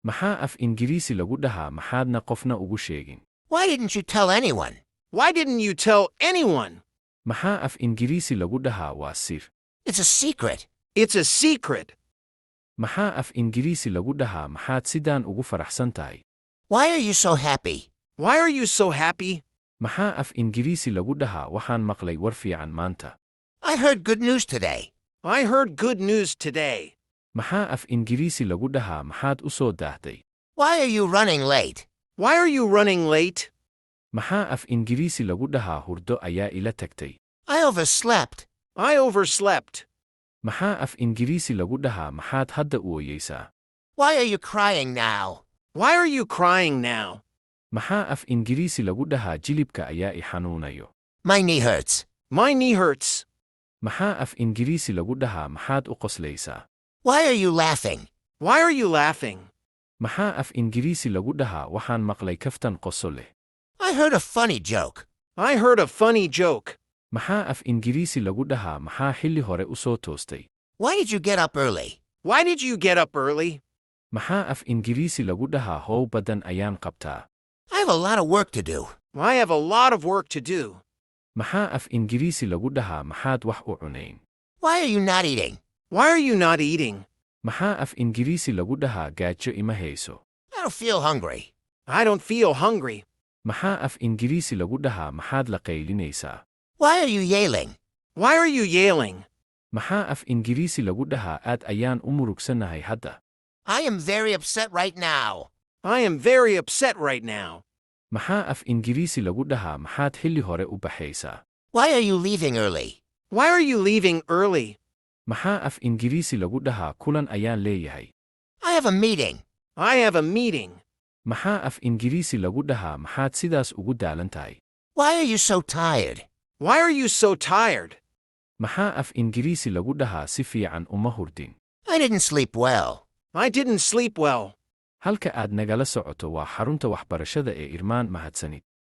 Maxaa af Ingiriisi lagu dhahaa maxaadna qofna ugu sheegin? Why didn't you tell anyone? Why didn't you tell anyone? Maxaa af Ingiriisi lagu dhahaa waa sir? It's a secret. It's a secret. Maxaa af Ingiriisi lagu dhahaa maxaad sidaan ugu faraxsan tahay? Why are you so happy? Why are you so happy? Maxaa af Ingiriisi lagu dhahaa waxaan maqlay war fiican maanta? I heard good news today. I heard good news today. Maxaa af Ingiriisi lagu dhahaa maxaad u soo daahday? Why are you running late? Why are you running late? Maxaa af Ingiriisi lagu dhahaa hurdo ayaa ila tagtay? I overslept. I overslept. Maxaa af Ingiriisi lagu dhahaa maxaad hadda u ooyeysaa? Why are you crying now? Why are you crying now? Maxaa af Ingiriisi lagu dhahaa jilibka ayaa i xanuunayo? My knee hurts. My knee hurts. Maxaa af Ingiriisi lagu dhahaa maxaad u qoslaysaa? Why are you laughing? Why are you laughing? Maxaa af Ingiriisi lagu dhahaa waxaan maqlay kaftan qoso leh? I heard a funny joke. I heard a funny joke. Maxaa af Ingiriisi lagu dhahaa maxaa xilli hore u soo toostay? Why did you get up early? Why did you get up early? Maxaa af Ingiriisi lagu dhahaa how badan ayaan qabtaa? I have a lot of work to do. I have a lot of work to do. Maxaa af Ingiriisi lagu dhahaa maxaad wax u cunayn? Why are you not eating? Why are you not eating? Maxaa af Ingiriisi lagu dhahaa gaajo ima hayso? I don't feel hungry. I don't feel hungry. Maxaa af Ingiriisi lagu dhahaa maxaad la qaylinaysaa? Why are you yelling? Why are you yelling? Maxaa af Ingiriisi lagu dhahaa aad ayaan u murugsanahay hadda? I am very upset right now. I am very upset right now. Maxaa af Ingiriisi lagu dhahaa maxaad xilli hore u baxaysaa? Why are you leaving early? Why are you leaving early? Maxaa af Ingiriisi lagu dhahaa kulan ayaan leeyahay? I have a meeting. I have a meeting. Maxaa af Ingiriisi lagu dhahaa maxaad sidaas ugu daalan tahay? Why are you so tired? Why are you so tired? Maxaa af Ingiriisi lagu dhahaa si fiican uma hurdin? I didn't sleep well. I didn't sleep well. Halka aad nagala socoto waa xarunta waxbarashada ee Irmaan. Mahadsanid.